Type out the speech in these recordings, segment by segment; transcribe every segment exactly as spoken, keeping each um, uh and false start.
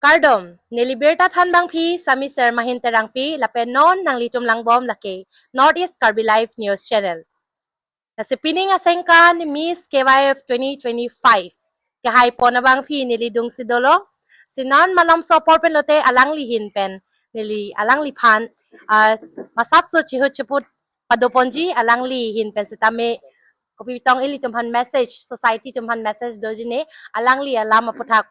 Kardom, neli birta than abangpi Sami Sermahin Terangpi, lapen non nanglitum langbom lake North East Karbi Live News Channel. Lasi pining asengkan Miss K Y F twenty twenty-five kehai pon abangpi neli dungsi dolo. Si non malomso apor pen lote alangli ahin pen neli alangliphan, ah, masapso chihut chiput padoponji, alangli ahin pen sitame kopi tong ilitum aphan message, society atum aphan message doji ne, alangli alam aputhak,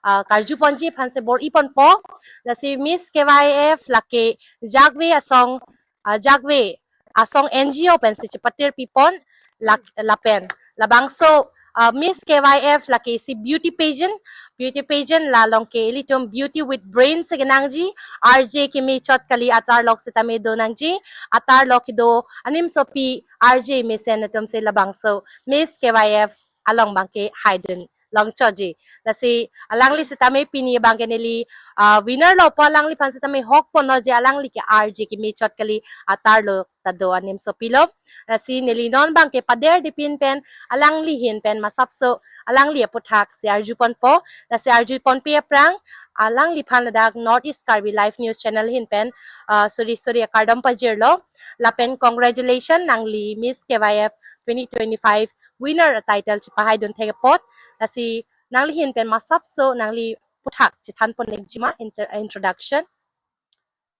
ah, karjuponji aphan si bor-iponpo. Lasi Miss K Y F lake Jagve asong, ah, Jagve asong N G O pensi chepatir pipon lak-, lapen labangso, ah, Miss K Y F lake isi beauty pageant, beauty pageant la along ke ilitum beauty with brain si kenangji, R J kemechot kali atarlok sitame donangji, atarlok kedo animsopi R J mesen atum si labangso Miss K Y F along abangke haidun longchotji. Lasi alangli sitame pini abangke neli, ah, winner lo pu alangliphan sitame hokponlo je alangli ke R J kemechot kali atarlok ta do animsopi lo. Lasi neli non abangke pader dipin pen alangli ahin pen masapso alangli aputhak si arjuponpo. Lasi arjuponpi aphrang alangliphan ladak North East Karbi Live News Channel ahin pen, ah, suri suri akardom pajirlo. Lapen congratulations nangli Miss K Y F twenty twenty-five winner title chepahaidun thek apot. Lasi nangli ahin pen masapso nangli aputhak chethanpon nangji ma inter-, introduction.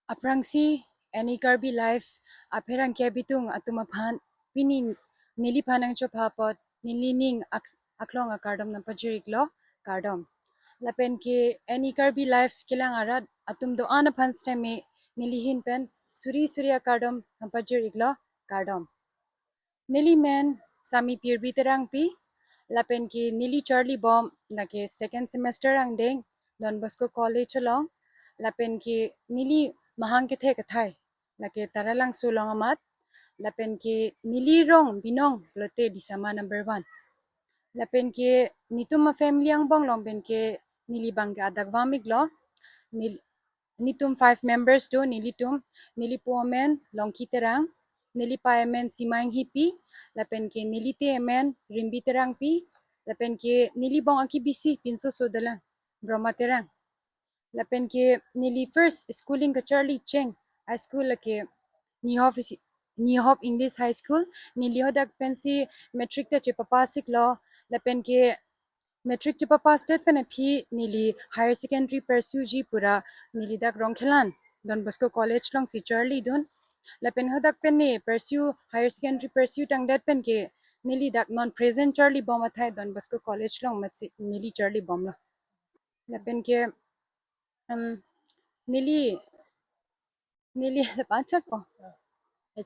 Aphrangsi N E Karbi Live apherangke abitung atum aphan pini neliphan nangchopha apot nelining ak-, aklong akardom nangpajir-iklo, kardom. Lapen ke N E Karbi Live kelang arat atum do-an aphan sitame neli ahin pen suri suri akardom nangpajir-iklo, kardom. Neli men Sami Pirbi Terangpi, lapen ke neli charlibom lake second semester angdeng Don Bosco College along, lapen ke neli mahang kethe kethai lake Taralangso along amat, lapen ke neli rong binong lote Disama number one. Lapen ke netum afamily angbong along pen ke neli abangke adak vam-iklo. Nel-, netum five members do, nelitum, neli po amen Longki Terang, neli pei amen Sima Enghipi, lapen ke neli te amen Rimbi Terangpi, lapen ke neli bong akebisi pinso so dolang, Brahma Terang. Lapen ke neli first schooling kacharli cheng high school lake New Hope isi-, New Hope English High School, neli hadak pensi matric ta chepapass-iklo, lapen ke matric chepapass det pen aphi neli higher secondary pursue-ji pura neli dak Rongkhelan Don Bosco College alongsi charlidun. Lapen hadak pen ne pursue, higher secondary pursue tangdet pen ke neli dak non present charlibom athai Don Bosco College along amatsi neli charlibomlo. Lapen ke, um, neli, neli lapanchat po.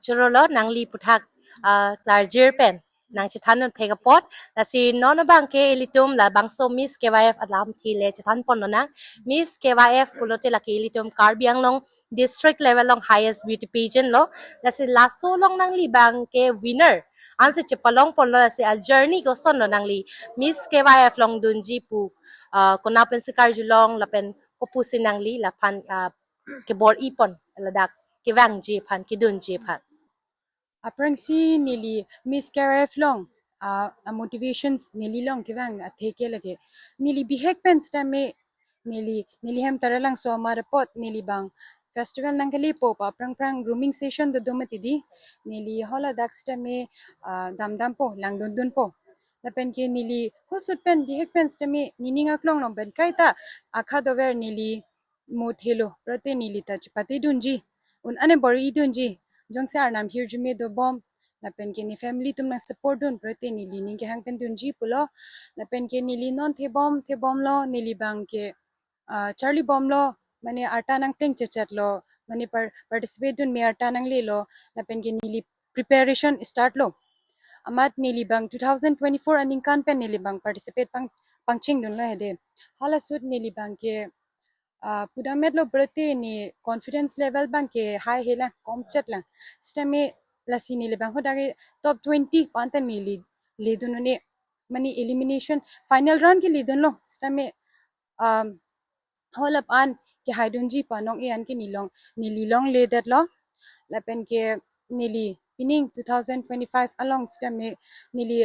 Chorolo nangli aputhak, ah, klarjir pen nangchethan thek apot. Lasi non abangke ilitum labangso Miss K Y F alamthe le chethanpon lonang. Miss K Y F pulote lake ilitum Karbi Anglong district level along highest beauty pageant lo. Lasi laso along nangli abangke winner ansi chepalongponlo, lasi a-journey kosonlo nangli Miss K Y F along dunji pu, ah, konat pensi karjulong lapen kopusi nangli laphan, ah, kebor-ipon ladak kevangji aphan, kedunji aphan. Aphrangsi neli Miss K Y F along, ah, a-motivations neli along kevang athe ke lake neli bihek pen sitame neli, neli hem Taralangso amat apot neli abang festival nangkelepo pu aphrang phrang grooming session dodo mati di. Neli haladak sitame, ah, damdampo, langdundunpo. Lapen ke neli hosut pen bihek pen sitame nening aklong along pen kaita akha dover neli mo thelo, pulote neli ta chepate dunji, un-an bor-idunji, jongsi arnam hirjume dobom, lapen ke ne family atum nangsupport dun, pulote neli ning kehang pen dunji pulo, lapen ke neli non thebom, thebomlo, neli abangke, ah, charlibomlo, mane arta nangpleng chechetlo, mane par-, participate dun me arta nanglelo, lapen ke neli preparation start lo. Amat neli abang two thousand twenty-four aningkan pen neli abang participate pang, pangchengdunlo hedi. Hala ahut neli abangke, ah, pudammetlo pulote ne confidence level abangke high helang, komchetlang. Sitame lasi neli abang hadak top twenty pu anta neli ledun un-e. Mane elimination final round ke ledunlo. Sitame, um, halapu an kehaidunji pu anong-e an ke neli along, neli along ledetlo. Lapen ke neli pining two thousand twenty-five along sitame neli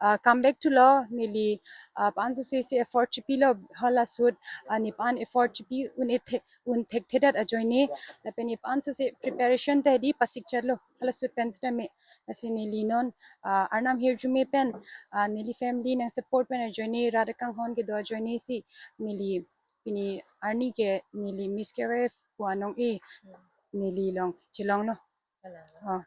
uh, come back to lo, neli uh, pan sose si effort chipilo, hala ahut uh, nephan effort chipi un-e thek, un thekthedet ajoine, lapen nephan sose preparation ta di pasik chatlo, hala ahut pen sitame, lasi neli non uh, Arnam hirjume pen uh, neli family nangsupport pen ajoine, rat akanghon kedo ajoine si neli pini arni ke neli Miss K Y F pu anong-e neli along chelonglo. Oh.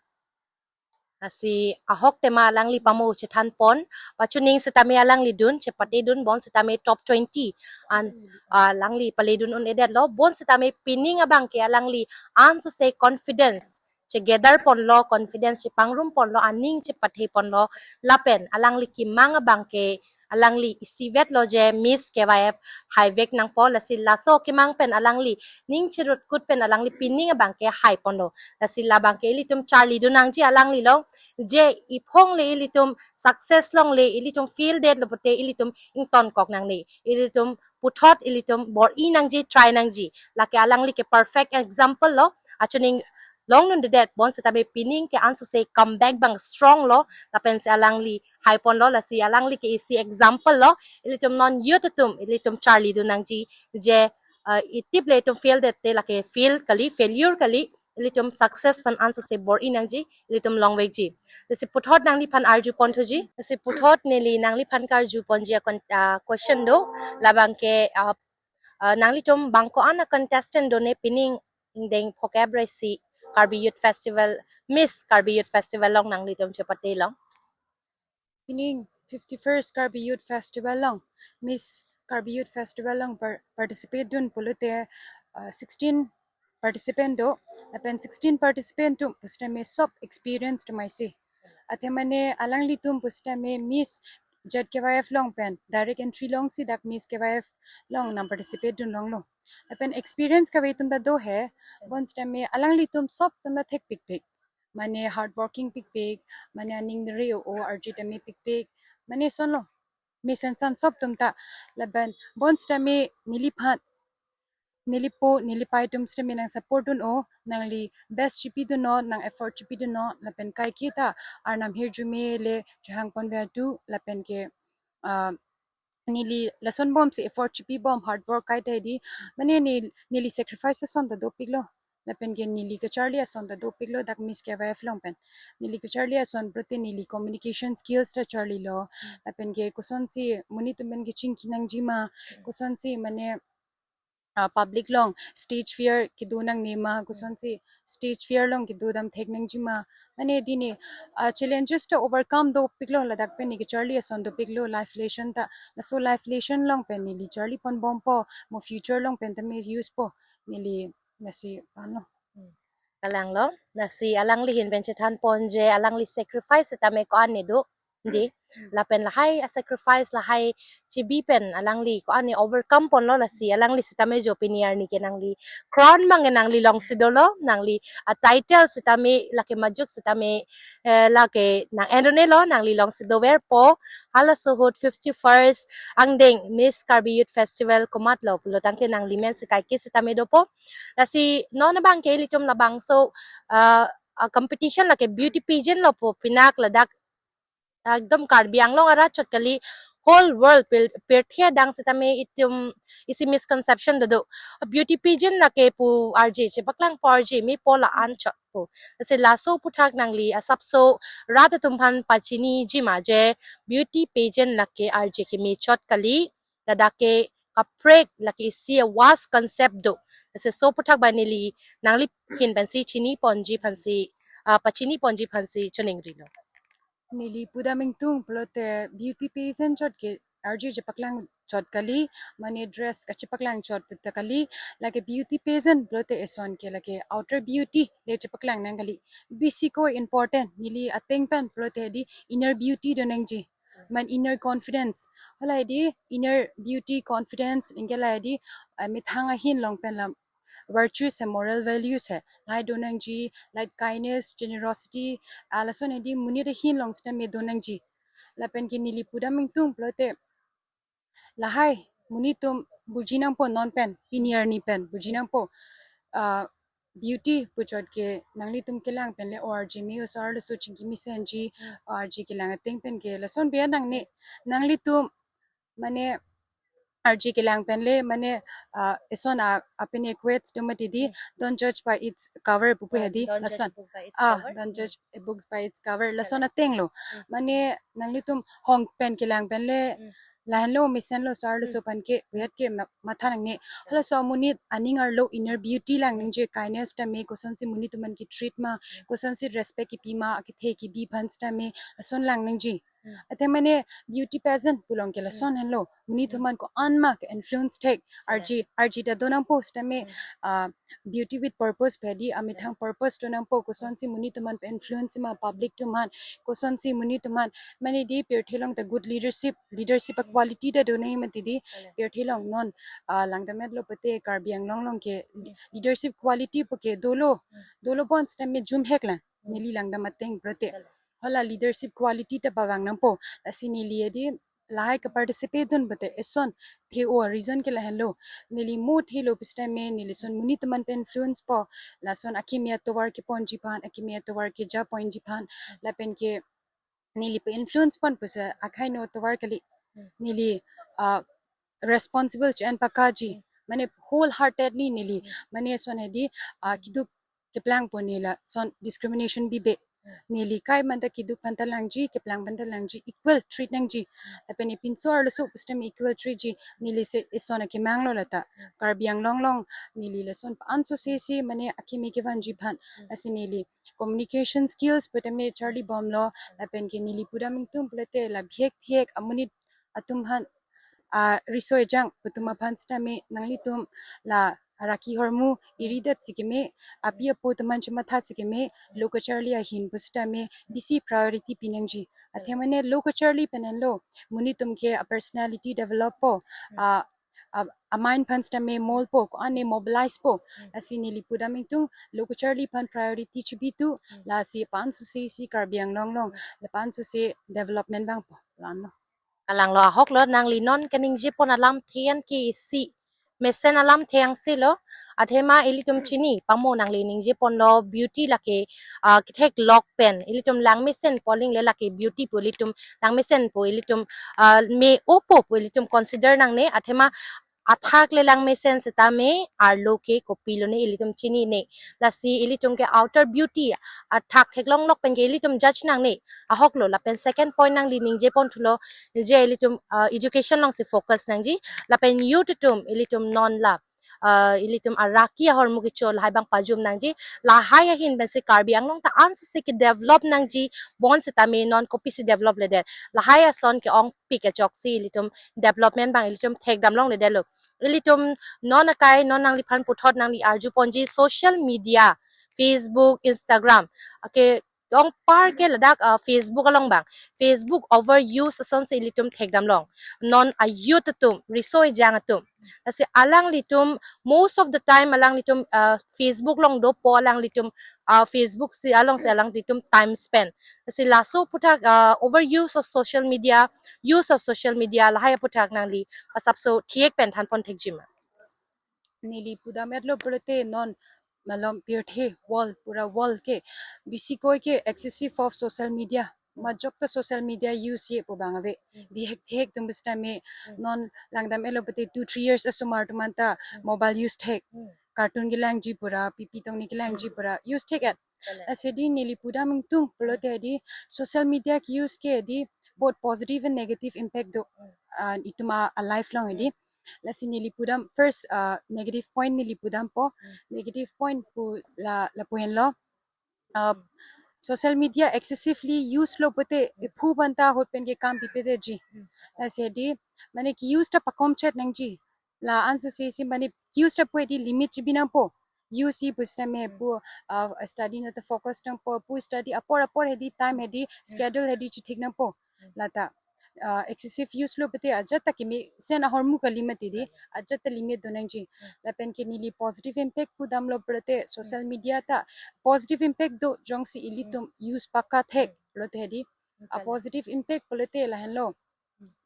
Lasi ahok tema alangli pamo chethanpon, pachuning sitame alanglidun, chepatedun, bonsitame top twenty an, ah, alangli paledun un-edetlo, bonsitame pining abangke alangli ansose confidence chegather ponlo, confidence chepangrum ponlo, aning chepathe ponlo, lapen alangli kemang abangke alangli isivetlo je Miss K Y F haivek nangpo, lasi laso kemang pen alangli ning chirutkut pen alangli pining abangke hai ponlo. Lasi labangke ilitum charlidun nangji alangli along, je iphong le ilitum success longle, ilitum fail detlo pute ilitum ingtonkok nangne, ilitum puthot ilitum bor-i nangji, try nangji. Lake alangli ke perfect example lo, achuning longnundedet, bonsitame pining ke ansose comeback abang strong lo, lapensi alangli hai ponlo, lasi alangli ke isi example lo, ilitum non youth atum, ilitum charlidun nangji, je uh, itip le itum fail det te lake fail kali, failure kali, ilitum success pen ansose bor-i nangji, ilitum longvekji. Lasi puthot nangliphan arjupon thuji, lasi puthot neli nangliphan karjuponji akon, ah, question do, labangke, ah, ah, nanglitum bang ko-an a contestant done pining ingdeng phokep ra isi Karbi Youth Festival, Miss Karbi Youth Festival along nanglitum chepate long? Pining fifty-first Karbi Youth Festival along, Miss Karbi Youth Festival along par-, participate dun pulote, uh, sixteen participant do, lapen sixteen participant atum pusitame sob experience atum aisi. Athe mane alanglitum pusitame Miss Z K Y F along pen direct entry longsi dak Miss K Y F along nangparticipate dun longlo. Lapen experience kave atum ta do he, bonsitame alanglitum sob atum ta thekpikpik. Mane hardworking pikpik, mane aning neri o arju tame pikpik, mane sonlo. Mesen san sob atum ta, lapen bonsitame neliphan, nelipo, nelipei atum sitame nangsupport dun o, nangli best chipidun o, nang effort chipidun o, lapen kaiketa Arnam hirjume le chehang ponve atu, lapenke, ah, neli lason bomsi effort chipibom, hard work kaita di, mane ne, neli sacrifice ason ta dopiklo, lapenke neli kacharli ason ta dopiklo dak Miss K Y F along pen. Neli kacharli ason pulote neli communication skills ta charlilo, lapenke kosonsi monit atum pen kachingki nangjima, kosonsi mane, ah, public along stage fear kedo nangnema, kosonsi stage fear along kedo dam thek nangjima, mane dine, ah, challenges ta overcome dopiklo, ladak pen neli kacharli ason dopiklo, life lesson ta, laso life lesson along pen neli charli ponbompo, mo future along pen tame use po, neli lasi panlo. Hmm. Kalanglo, lasi alangli ahin pen chethanpon je alangli sacrifice tame ko-an ne do, di, lapen lahai a sacrifice, lahai chibi pen alangli ko-an ne overcome ponlo, lasi alangli sitame jo pini arni ke nangli crown abang ke nangli alongsi dolo, nangli a title sitame lake majuk sitame, eh, lake nang-en un-elo, nangli alongsi doverpo, halaso ahut fifty-first angdeng Miss Karbi Youth Festival komatlo pulo tangte nangli amen si kaike sitame dopo. Lasi non abangke ilitum labangso, ah, ah, competition lake beauty pageant lo pu pinak ladak, ah, ekdom Karbi Anglong arat chot kali, whole world pil-, pirthe adang sitame itum isi misconception dodo. Beauty pageant lake pu arje chepaklangpo, arje mepo la-an chot pu. Lasi laso aputhak nangli asapso rat atum aphan pachinijima je beauty pageant lake arje keme chot kali, ladak ke kaprek, lake isi a vast concept do. Lasi laso aputhak ba neli nangli ahin pensi chiniponji aphansi, ah, pachiniponji aphansi choningrilo. Neli pudam ingtung pulote beauty pageant chot ke arje chepaklang chot kali, mane dress kachepaklang chot puta kali, lake beauty pageant pulote eson ke lake outer beauty le chepaklang nang kali. Bisi ko important, neli ateng pen pulote di inner beauty do nangji, man inner confidence. Halahai di inner beauty, confidence, anke lahai di, ah, methang ahin along pen la virtues he, moral values he, lahai do nangji, like kindness, generosity, ah, lason he di monit ahin along sitame do nangji. Lapenke neli pudam ingtung pulote lahai monit atum buji nangpo, non pen, pini arni pen buji nangpo. Ah, Beauty puchot ke nanglitum kelang pen le O R G me o sar le so chingki mesenji, O R G kelang ateng pen ke lason biya nangne, nanglitum mane R G kelang pen le mane, ah, eson a, apin equates do mati di, don't judge by its cover pupu hedi, don't judge lason. Book by its Ah, cover. Don't judge a books by its cover. Lason ateng lo. Mane nanglitum hong pen kelang pen le lahenlo, mesenlo, sar lo, so pen ke, biat ke ma-, matha nangne. Halaso amonit aning arlo inner beauty lang nangji, kindness tame, kosonsi monit atum aphan ke treat ma, kosonsi respect kipi ma, akethe kibi aphan sitame, lason lang nangji. Athe mane beauty pageant pulong ke lason henlo. Monit atum aphan ko-an ma ke influence thek. R G, R G ta do nangpo sitame, ah, beauty with purpose pu hedi, amethang purpose do nangpo, kosonsi monit atum aphan pe influence ma, public atum aphan, kosonsi monit atum aphan, mane di pirthe along ta good leadership, leadership a quality ta do nangji mati di, pirthe along non, ah, langdam-et lo pute Karbi Anglong along ke leadership quality pu ke dolo, dolo bon sitame jumhek lang. Neli langdam ateng pute. Hala leadership quality ta pavang nangpo. Lasi neli edi lahai ke participate dun pute eson the-o reason ke lahenlo. Neli mo thelo pu sitame neli son monit atum aphan pe influence po. Lason akimi atovar keponji aphan, akimi atovar keja ponji aphan. Lapen ke neli pe influence pon pusi akhai no atovar kali. Neli, ah, responsible chen pakaji. Mane wholeheartedly neli. Mane son hedi, ah, keduk keplangpo, neli lason discrimination bibe. Neli kai manta keduk aphan ta langji, keplang aphan ta langji, equal treat nangji. Lapen epinso arloso pu sitame equal treat ji. Neli se eson akemang lo lata. Karbi Anglong along neli lason pa-an so sesi mane akimi kevanji aphan. Lasi neli communication skills putame charli bomlo. Lapen ke neli pudam ingtum pulote la bihek thihek amonit atum aphan, ah, riso ejang pu atum aphan sitame nanglitum la araki ahormu iridet sikeme, api apo atum aphan chematha sikeme, lo kacharli ahin pu sitame bisi priority pinangji. Athe mane lo kacharli pen henlo monit atum ke a personality develop po, ah, a, a mind aphan sitame mold po, ko-an ne mobilize po. Lasi neli pudam ingtung lo kacharli aphan priority chibi tu, lasi pa-an so sesi Karbi Anglong along, la pa-an so se development vangpo. Lalo. Kalang lo, ahok lo, nangli non kaningje pon alamthe an ke isi mesen alamthe angse lo. Athema ilitum chini pamo nangli ningje ponlo beauty lake, ah, kethek lok pen ilitum langmesen po aling le lake beauty pu ilitum langmesen pu ilitum, ah, me-o po pu ilitum consider nangne. Athema athak le langmesen sitame arlo ke kopilo ne ilitum chinine. Lasi ilitum ke outer beauty athak theklong lok pen ke ilitum judge nangne. Ahok lo, lapen second point nangli ningje pon thulo je ilitum, ah, education alongsi focus nangji. Lapen youth atum ilitum non la, ah, ilitum araki ahormu kecho lahai abang pajum nangji. Lahai ahin pensi Karbi Anglong ta an so se ke develop nangji, bonsitame non kopisi develop ledet. Lahai ason ke-ongpik ajoksi ilitum development abang ilitum thekdam longledetlo. Ilitum non akai non nangliphan puthot nangli arju ponji social media, Facebook, Instagram. Okay, ongpar ke ladak, ah, Facebook along abang. Facebook overuse asonsi ilitum thekdam long. Non a youth atum, riso ejang atum. Lasi alanglitum, most of the time alanglitum, ah, Facebook along dopo alanglitum, ah, Facebook si alongsi alanglitum time spend. Lasi laso aputhak, ah, overuse of social media, use of social media, lahai aputhak nangli asapso thihek pen than pon thekji ma? Neli pudam-et lo pulote non malom pirthe world, pura world ke bisi koi ke excessive of social media. Majok ta social media use ye pu abang ave. Bihek thihek atum pu sitame non langdam-et lo pute two three years asomar atum anta mobile use thek. Cartoon kelangji pura, pipi tong ne kelangji pura use thek-et. Lasi di neli pudam ingtung pulote di social media ke use ke di both positive and negative impact do, ah, itum a, a life along di. Lasi neli pudam first, ah, negative point neli pudampo. Negative point pu la, lapu henlo. Ah, social media excessively use lo pute ephu abang ta ahut pen ke kam pipedetji. Lasi di mane ke use ta pakomchet nangji. La an so sesi mane ke use ta pu di limit chibi nangpo. Use ji pu sitame pu, ah, study nat focus nangpo, pu study apor apor hedi time hedi schedule hedi chithik nangpo. Lata, ah, excessive use lo pute ajat ta kemesen ahormu kali mati di, ajat ta limit do nangji. Lapen ke neli positive impact pudam lo pulote social media ta positive impact do, jongsi ilitum use paka thek pulote di. A positive impact pulote lahenlo.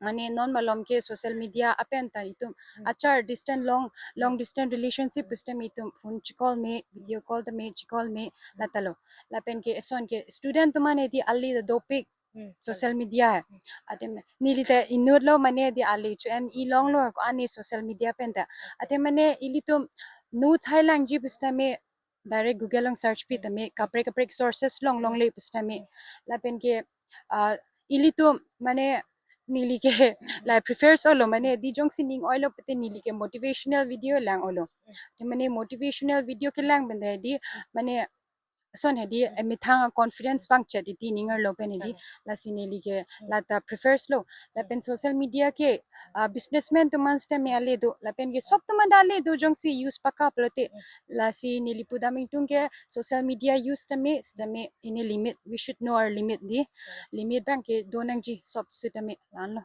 Mane non malom ke social media apen ta itum achar distant long long distance relationship pusitame itum phone checall me, video call tame checall me, la ta lo. Lapen ke eson ke student atum mane di ali ta dopik social media hai. Atem neli ta inut lo mane di ali chu an i long lo ko ani social media pen ta. Atem mane ilitum nu thai langji pusitame direct Google along search pi tame kaprek kaprek sources long longle pusitame. Lapen ke ah, ilitum mane neli ke la prefers olo mane di jongsi ning oilo pute neli ke motivational video lang olo. Te mane motivational video kelang pen ta di mane son hai di emethang confidence vangchet iti ning arlo pen di lasi neli ke la ta prefers lo. Lapen social media ke ah, businessman atum an sitame ale do, lapen ke sop atum an ta ale do jongsi use paka pulote. Lasi neli pudam ingtung ke social media use tame sitame in a limit, we should know our limit di. Limit abang ke do nangji sop sitame lan lo.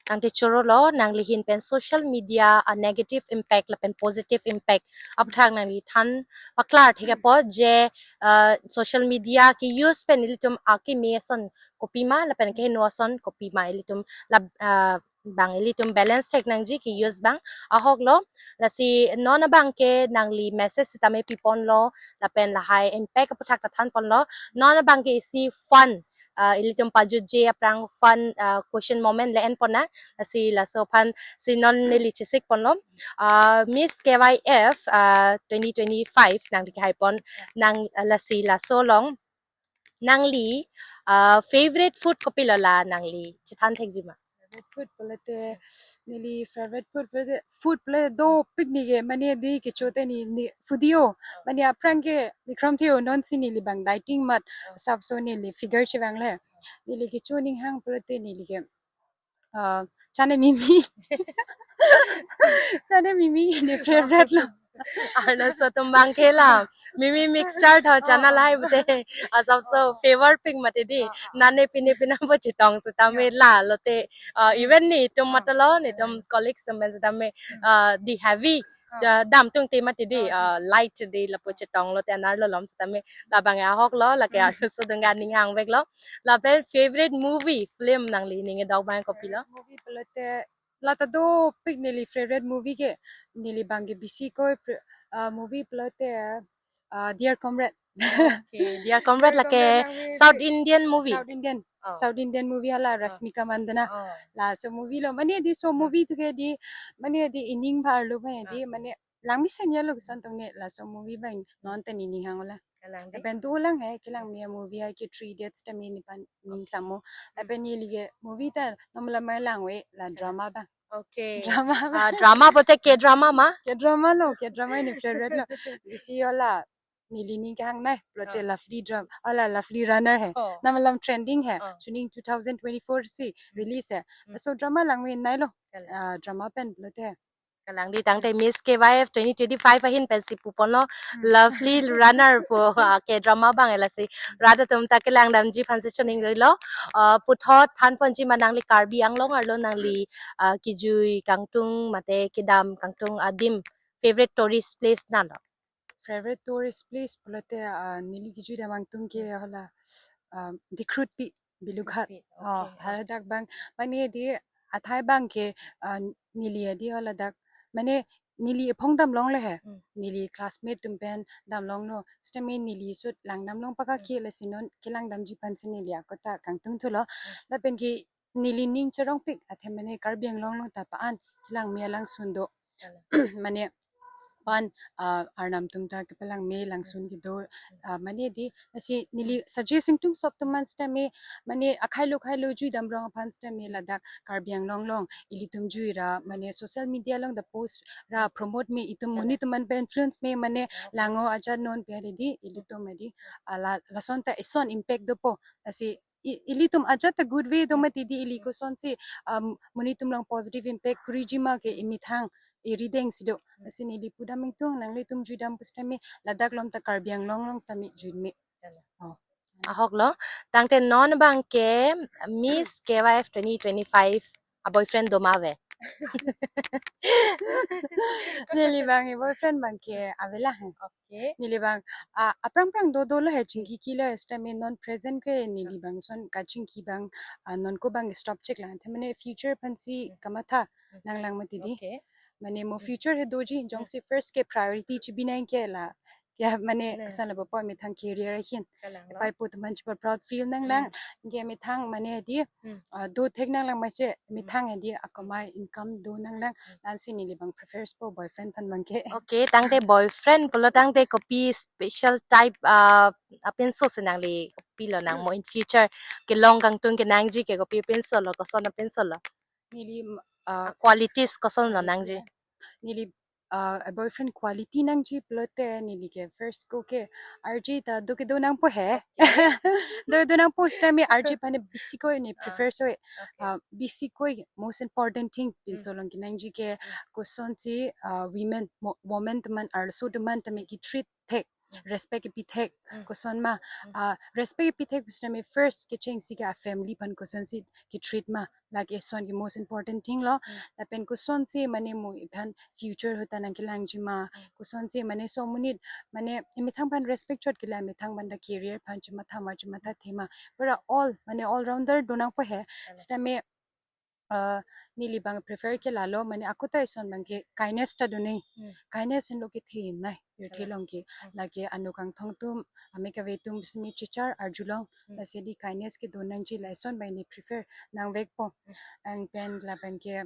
Tangte choro lo, nangli ahin pen social media a negative impact lapen positive impact aphuthak nangli than paklar thik apot je ah, social media ke use pen ilitum akimi ason kopima lapen kehingno ason kopima ilitum lab ah, bang ilitum balance thek nangji ke use abang ahok lo. Lasi non abang ke nangli message sitame pipon lo lapen lahai impact aphuthak ta than pon lo. Non abang ke isi fun ah, ilitum pajutje aphrang fun ah, question moment le en pon na. Lasi laso aphan si non neli chesik pon lo. Ah, Miss K Y F ah, twenty twenty-five nangli kehai pon nang ah, lasi laso along nangli ah, favorite food kopi lo la nangli chethan thekji ma? Favorite food pulote neli favorite food pulote food pulote dopik neli ke mane di kechote ni, ni foodie o. Mane aphrang ke nikrom theo nonsi neli bang dieting mat sapso neli figure chevang le. Neli kecho ning hang pulote neli ke ah, chana mimi. Chana mimi neli favorite lo. Arloso atum abang ke la mimi mixture tho chana lahai pute asapso favor pik mati di. Nane pine pina bo chetong sitame la lote ah, even netum matha lo netum colleagues atum pen sitame ah, di heavy ah, dam tungte mati di ah, light di lapu chetong lote anar lo lom sitame labang ahok lo lake arloso adung aning hang vek lo. Lapen favorite movie film nangli ning edok abang kopi lo? Movie pulote la ta dopik neli favorite movie ke neli bang ke bisi koi pre- ah, movie pulote ah, Dear Comrade. Okay, Dear Comrade lake South Indian movie. South Indian. South Indian movie hala Rashmika Mandanna. Laso movie lo mane di so movie tu ke di mane di ining bhar lo mane di mane langmesen ya lo keson tong ne laso movie bang non ta neli ning hang lo. Lapen do lang he kelang me movie hai ke Three Idiots ta me nephan ning samo. Lapen neli ke movie ta non malom langve la drama bang. Okay. Drama bang. Ah, drama pulote K drama ma? K drama lo, K drama neli favorite lo. Bisi hala neli ning kehang nai pulote Lovely drama, hala Lovely Runner hai. Non malom trending hai. Chuning two thousand twenty-four si release hai. So drama langve nai lo. Ah, drama pen pulote. Kalang di tangte Miss K Y F twenty twenty-five ahin pensi pupon lo Lovely Runner pu ah, K drama bang lasi rat atum ta kelang damji aphansi choning roi lo. Ah, puthot than ponji ma nangli Karbi Anglong arlo nangli ah, kejui kangtung mate kedam kangtung adim favorite tourist place nang lo? Favorite tourist place pulote ah, neli kejui dam ingtung ke hala ah, Dikrutpi, Bilughat. Oh, haladak bang mane di athai bang ke ah, neli di haladak mane neli ephong dam longle he. Neli classmate atum pen dam longlo. Sitame neli sut lang dam long paka ke lasi non kelang damji aphansi neli ako ta kangtung thu lo. Lapen ke neli ning cherong pik athe mane Karbi Anglong along ta pa-an kelang me alangsun do. Mane pan ah, arnam atum ta kepalang me langsun kedo ah, mane di lasi neli suggest ingtung sop atum an sitame mane akhai lo khai lo jui dam rong aphan sitame ladak Karbi Anglong along ilitum jui ra mane social media along ta post ra promote me itum monit atum an pen influence me mane lang o ajat non pi hadi ilitum adi ah, la lason ta eson impact dopo. Lasi i- ilitum ajat ta good way do mati di ili kosonsi ah, monit atum along positive impact kuriji ma ke imethang irideng si do. Lasi neli pudam ingtung nanglitum jui dam pusitame ladak along ta Karbi Anglong along sitame jui me. Oh. Ahok lo. Tangte non bang ke Miss K Y F twenty twenty-five a boyfriend do ma ave? Neli abang ke boyfriend abang ke avela he. Okay. Neli abang, ah, aphrang phrang do dolo he, chingki kilo he, sitame non present ke neli abang ason kachingki abang, ah, non ko abang stop chek lang. Te mane future aphansi kamatha nanglang mati dei. Okay. Mane mo future he doji, jongsi first ke priority chibi nang ke la. Kya mane Nang. Koson lapu po, methang career ahin. Kalang lo. Pai put man chipa proud feel nanglang. Ke methang mane dei, Hmm. ah, do thek nanglang mane methang dei akamai income do nanglang. Lasi neli abang prefers po boyfriend aphan abang ke. Okay, tangte boyfriend pulo tangte kopi special type, uh, apinso si nangli kopilo nang mo in future kelong kangtung kenangji ke kopi apinso lo, koson apinso lo? Neli, ah, Qualities koson lo nangji? Neli, ah, a boyfriend quality nangji pulote neli ke first ko ke arje ta do kedo nangpo he. Do do nangpo, sitame arje aphan bisi ko neli prefer so. Okay. Ah, bisi ko most important thing pinso along kenangji ke kosonsi, ah, women, mo- women atum an, arloso atum an tame ke treat thek, respect kepi thek, Mm. koson ma, Mm. ah, respect kepi thek sitame first kechengsi ke a family aphan kosonsi ke treat ma, lake eson ke most important thing lo. Mm. Lapen kosonsi mane mo iphan future ahut ta nangkelangji ma, kosonsi mane so monit mane emethang aphan respect chot ke la, emethang aphan ta career aphan chimatha ma chimathathe ma. Pura all mane all rounder do nangpo he. Sitame, ah, neli abang prefer ke lalo, mane ako ta eson abang ke kindness ta do nai. Hmm. Kindness henlo kethe nai, pirthe Correct. along ke. Hmm. Lake anokangthong atum, ame kave atum bismi chichar arjulong. Hmm. Lasi dei kindness kedo nangji, lason abang neli prefer nangvekpo. Hmm. Anpen lapen ke,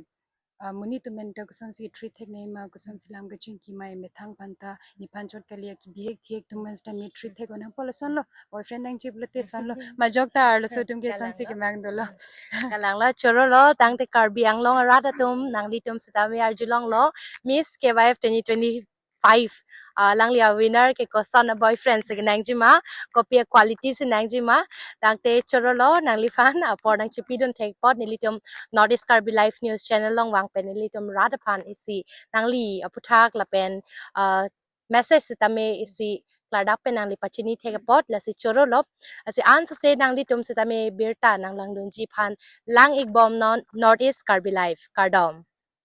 ah, monit atum an ta kosonsi treat thek nai ma, kosonsi lam kachingki ma, emethang aphan ta nephan chot kali, kebihek thihek atum an sitame treat thek nangpo, lason lo. Boyfriend nangji pulote lason lo. Majok ta arloso atum ke Kalang sonsi lo. Kemang dolo. Kalang lo, choro lo, tangte Karbi Anglong arat atum nanglitum sitame arjulong lo, Miss K Y F twenty twenty-five, ah, alangli a winner ke koson a boyfriend si kenangji ma, kopi a quality si nangji ma, tangte choro lo, nangliphan apor nangchipidun thek apot nelitum North East Karbi Live News Channel along vang pen nelitum rat aphan isi nangli aputhak lapen, ah, message sitame isi klardak pen nangli pachini thek apot, lasi choro lo. Lasi ansose nanglitum sitame birta nanglangdunji aphan lang-ik bomnon North East Karbi Live, kardom.